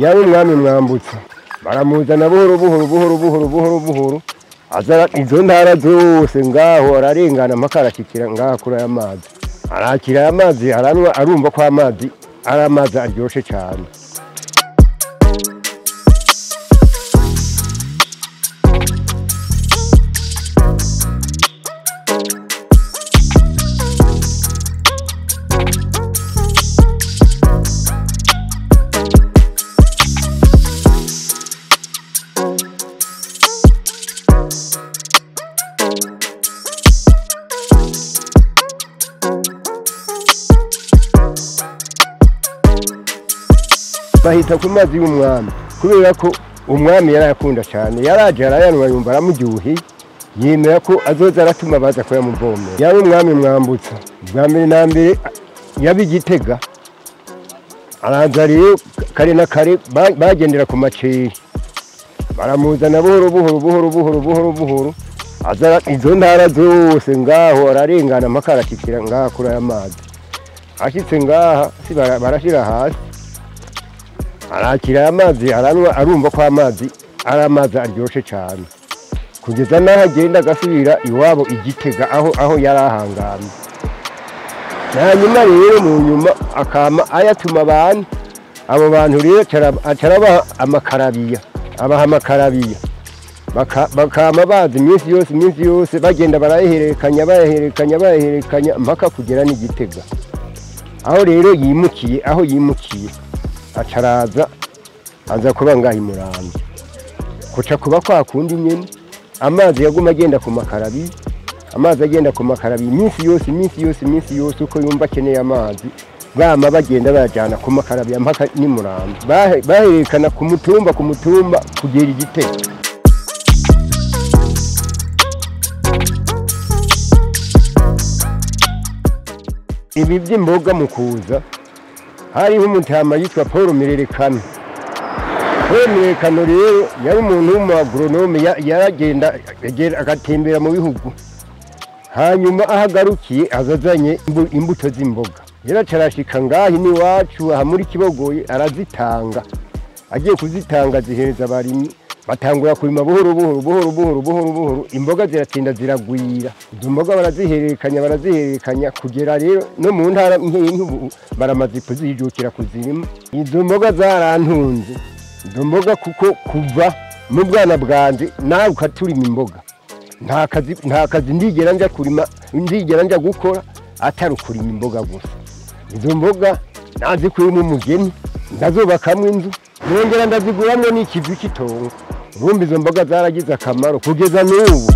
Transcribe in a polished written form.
Yari umwami Mwambutsa, baramuzana buhoro buhoro buhoro buhoro buhoro buhoro, aza izo ntara zose ngaho ararengana mpaka arashikira ngaha kuri aya mazi. Arakira aya mazi aranywa, arumva ko amazi ari amazi aryoshe cyane. Bahita ku mazi y'umwami kubera ko umwami yarayakunda cyane, yaraje arayanwa yumva aramuryoheye, yemera ko azoza aratuma baza kuyamuvomera. Yari umwami Mwambutsa bwa mbere na mbere yaba i Gitega, araza rero kare na kare bagendera ku maceri, baramuzana buhoro buhoro buhoro buhoro buhoro buhoro, aza izo ntara zose ngaho ararengana mpaka arashikira ngaha kuri aya mazi. Ashitse ngaha barashira hasi, arakira amazi aranywa, arumva ko amazi ari amazi aryoshe cyane, kugeza n'aho agenda agasubira iwabo i Gitega aho yari ahangamye. Hanyuma rero mu nyuma akama ayatuma abantu, abo bantu rero acarabaha amakarabiya, abaha amakarabiya bakama bazi iminsi yose iminsi yose, bagenda barayihererekanya bayahererekanya bayahererekanya mpaka kugera n'i Gitega. Aho rero yimukiye, aho yimukiye acaraza aza kuba ngaha i Muramvya, kuca kuba kwa kundi nyene amazi yaguma agenda ku makarabi, amazi agenda ku makarabi iminsi yose iminsi yose iminsi yose, uko yumva akeneye amazi bama bagenda bayajyana ku makarabi mpaka n'i Muramvya, bahererekana ku mutumba ku mutumba kugera i Gitega. Ibi by'imboga mu kuza hariho umutama yitwa Paul Mirerekano. Paul Mirerekano rero yari umuntu w'umuagronome, yaragenda agatembera mu bihugu, hanyuma aho agarukiye azazanye imbuto z'imboga. Yaracarashika ngaha n'iwacu aha muri Kibogoye arazitanga, agiye kuzitanga zihereza abarimyi, batangura kurima buhoro buhoro buhoro buhoro buhoro buhoro, imboga ziratinda ziragwira. Izo mboga barazihererekanya barazihererekanya kugera rero no mu ntara nk'ubu baramaze kuzijukira kuzirima. Izo mboga zarantunze, izo mboga kuko kuva mu bwana bwanje nawe ukaturima imboga, nta kazi ndigera nja kurima, ndigera nja gukora atari ukurima imboga gusa. Izo mboga nazikuyemo umugeni, ndazubakamwo inzu, nongera ndaziguramwo n'ikivi cy'itongo. Urumva izo mboga zaragize akamaro kugeza n'ubu.